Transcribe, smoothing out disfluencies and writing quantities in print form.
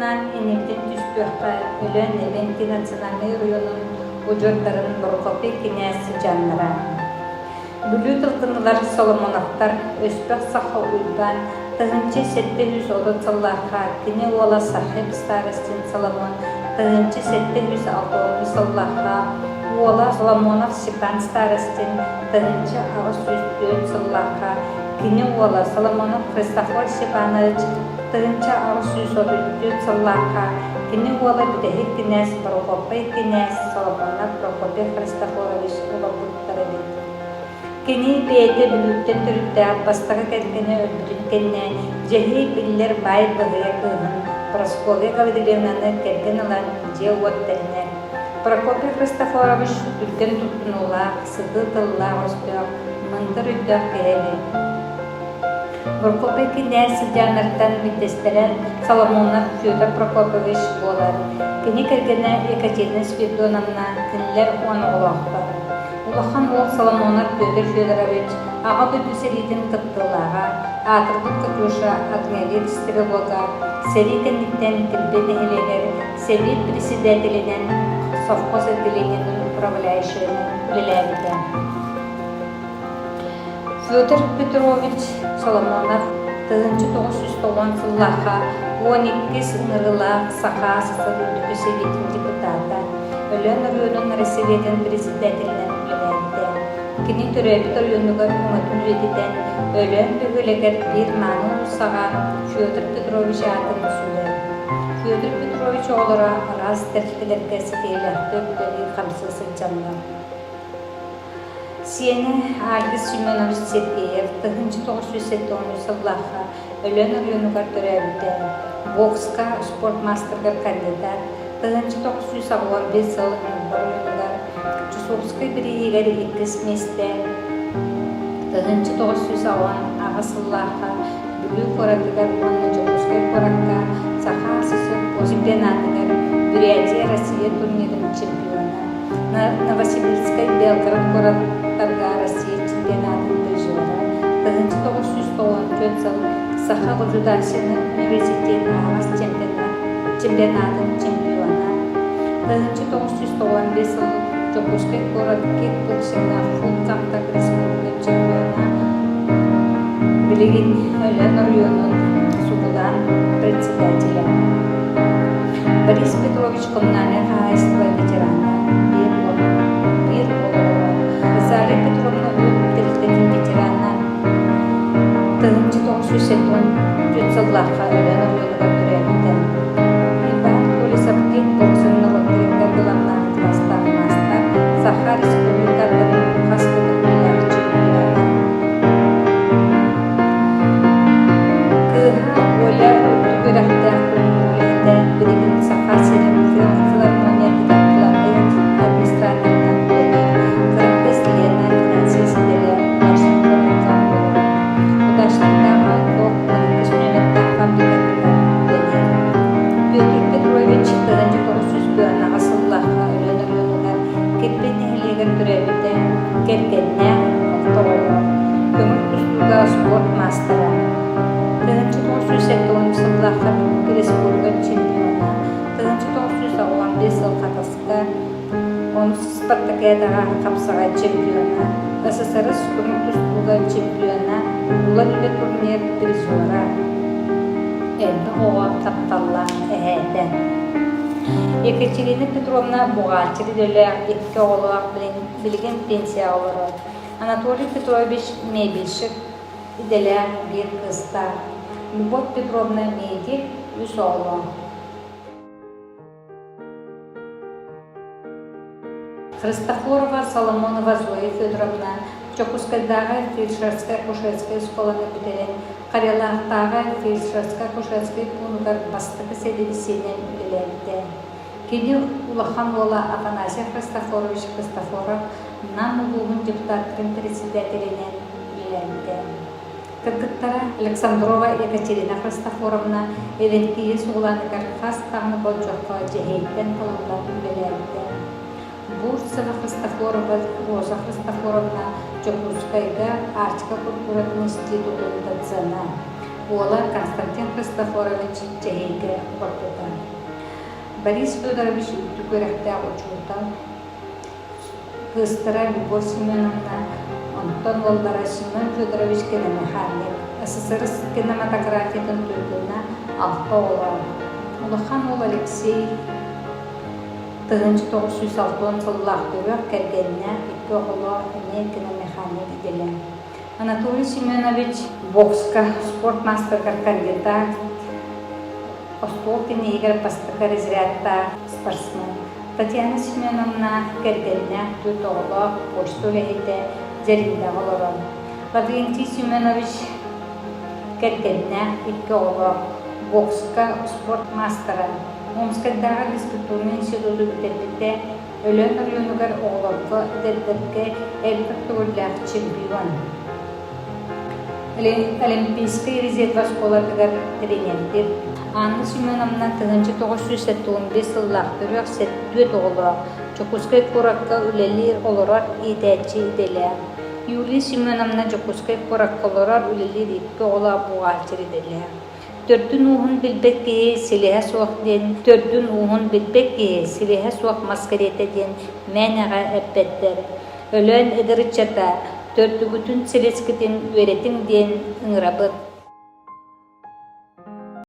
Семеновнаан иннибитин түстүөххэ Өлөөн эбэҥки национальнай оройуонун удьуордарын Борокуоппай кинээс сыдьааннара. Бүлүү тылгынылар Соломоновтар Өспөх Саха Уйбаан 1730 сыллаахха кини уола Сахиб Старостин Соломон 1760 сыллаахха уола Соломонов Степан Старостин 1804 сыллаахха кини уола Соломонов Христофор Степанович 1834 сыллаахха кини уола бүтэһик кинээс Прокопий кинээс Соломонов Прокопий Христофорович олорбуттар эбит. Кини бэйэтэ Бүлүүттэн төрүттээх бастакы кэргэнэ өлбүтүн кэннэ Дьэһиэй биллэр баай баһыйа кыыһын Прасковья Гаврильевнаны кэргэн ылан дьиэ-уот тэринэр. Прокопий Христофорович түргэн туттунуулаах, сытыы тыллаах-өстөөх, мындыр өйдөөх киһи эбит. Прокопий кинээс сыдьааннартан биирдэстэрэ Соломонов Федор Прокопович буолар. Кини кэргэнэ Екатерина Спиридоновна кинилэр уон оҕолоохтор. Улахан уол Соломонов Петр Федорович Аҕа дойду сэриитин кыттыылааҕа, аатырбыт Катюша огневик стрелога, сэрии кэнниттэн Тирбэ нэһилиэгэр сэбиэт председателинэн, совхоз отделениетын управляющайынан үлэлээбитэ. Федор Петрович Соломонов 1990 сыллаахха 12 ыҥырыылаах Саха СССР Үрдүкү Сэбиэтин депутата, Өлөөн оройуонун Россиятын председателинэн үлэлээбитэ. Кини төрөөбүт оройуонугар өҥөтүн үйэтитэн, Өлөөн бөһүөлэгэр биир мааны уулуссаҕа Федор Петрович аатын сүгэр. Федор Петрович оҕолоро араас тэрилтэлэргэ ситиһиилээхтик үлэлии-хамсыы сылдьаллар. Сиэнэ Альгис Семенович Сергеев 1973 сыллаахха Өлөөн оройуонугар төрөөбүтэ. Бокска спорт маастарыгар кандидат, 1985 сыл Ньурба оройуонугар Чусовскай бирииһигэр иккис миэстэ, 1988 сыллаахха Бүлүү куоратыгар уонна Дьокуускай куоракка Саха СССР чемпионатыгар Бурятия Россия турнирын чемпиона. Новосибирскай, Белгород куораттарга Россия чемпионатын призера, 1994 сыл Саха государственнай университет аһаҕас чемпионатын чемпиона, 1995 сыл Дьокуускай куорат кикбоксиҥҥа фулл контакт республика чемпиона, билигин Өлөөн оройуонун сугулаан председателэ. Борис Петрович коммунальнай хаһаайыстыба ветерана, биир уол, биир оҕолоро. Розалия Петровна уол тэрилтэтин ветерана, 1974 сыллаахха Өлөөн оройуонугар төрөөбүтэ. Иван Колесов кикбоксинг норуоттарыгар быланнаах кылаастаах маастар, Саха Республикатын хас да төгүллээх чемпиона. Кыыһа Оля үрдүк үөрэхтээх үлэһитэ, билигин Саха сирин филармониятыгар главнай администраторынан үлэлиир. Кыра кыыс Лена финансист идэлээх удачник куоракка олорор. Удачниктааҕы КОК 12 нүөмэрдээх фабрикатыгар үлэлиир. Петр Петрович 1998 сыллаахха Өлөөн оройуонугар Кирбэй нэһилиэгэр төрөөбүтэ, кэргэннээх, алта оҕолоох, көҥүл тустууга спорт маастара. 1970 сыллаахха Бүлүү республика чемпиона, 1985 сыл Хатаска онус спартакиадаҕа хапсаҕай чемпиона, СССР көҥүл тустууга чемпиона, Улан-Удэ турнир призера, элбэх оҕо тапталлаах эһээтэ. Екатерина Петровна бухгалтер идэлээх, икки оҕолоох, билигин пенсияҕа олорор. Анатолий Петрович мебельщик идэлээх биир кыыстаах. Любовь Петровна медик, үс оҕолоох. Христофорова Соломонова Зоя Федоровна Дьокуускайдааҕы фельдшерскай-акушерскай оскуоланы бүтэрэн, Карелаахтааҕы фельдшерскай-акушерскай пуунугар бастакы сэбиэдиссэйинэн үлэлээбитэ. Кини улахан уола Афанасий Христофорович Христофоров Нам улууһун депутаттарын председателинэн үлэлээбитэ. Кыргыттара Александрова Екатерина Христофоровна эвенкия сугулааныгар хас даҕаны болдьоххо дьэһиэйтэн талыллан үлэлээбитэ. Бурцева Христофорова Роза Христофоровна Дьокуускайга Арктика культуратын институтун доцена. Уола Константин Христофорович Чэһиэйгэ олорбута. Борис Федорович үрдүк үөрэхтээх учуутал, Кыыстара Любовь Семеновна, онтон уоллара Семен Федорович киномеханик, СССР кинематографиятын туйгуна алта оҕолоох. Улахан уол Алексей 1960 сыллаах төрүөх кэргэннээх, икки оҕолоох, эмиэ киномеханик идэлээх. Анатолий Семенович бокска спорт маастарыгар кандидат, остуол тенниһигэр бастакы разрядтаах спортсмен. Татьяна Семеновна кэргэннээх, түөрт оҕолоох, почта үлэһитэ, Дьэлиҥдэҕэ олорор. Лаврентий Семенович кэргэннээх, икки оҕолоох, бокска спорт маастара, Омскайдааҕы физкультурнай институту бүтэрбитэ, Өлөөн оройуонугар оҕолорго, эдэрдэргэ элбэх төгүллээх чемпион. Олимпийскай резерв оскуолатыгар тренердир. Анна Семеновна 1975 сыллаах төрүөх сэттүөт оҕолоох, Дьокуускай куоракка үлэлиир, олорор иитээччи идэлээх. Юлия Семеновна Дьокуускай куоракка олорор, үлэлиир икки оҕолоох бухгалтер идэлээх. Төрдүн ууһун билбэт киһи силиһэ суох диэн, төрдүн ууһун билбэт киһи силиһэ суох мас кэриэтэ диэн мээнэҕэ эппэттэр. Өлөөн эдэр ыччата, төрдүгүтүн силискитин үөрэтиҥ диэн ыҥырабыт.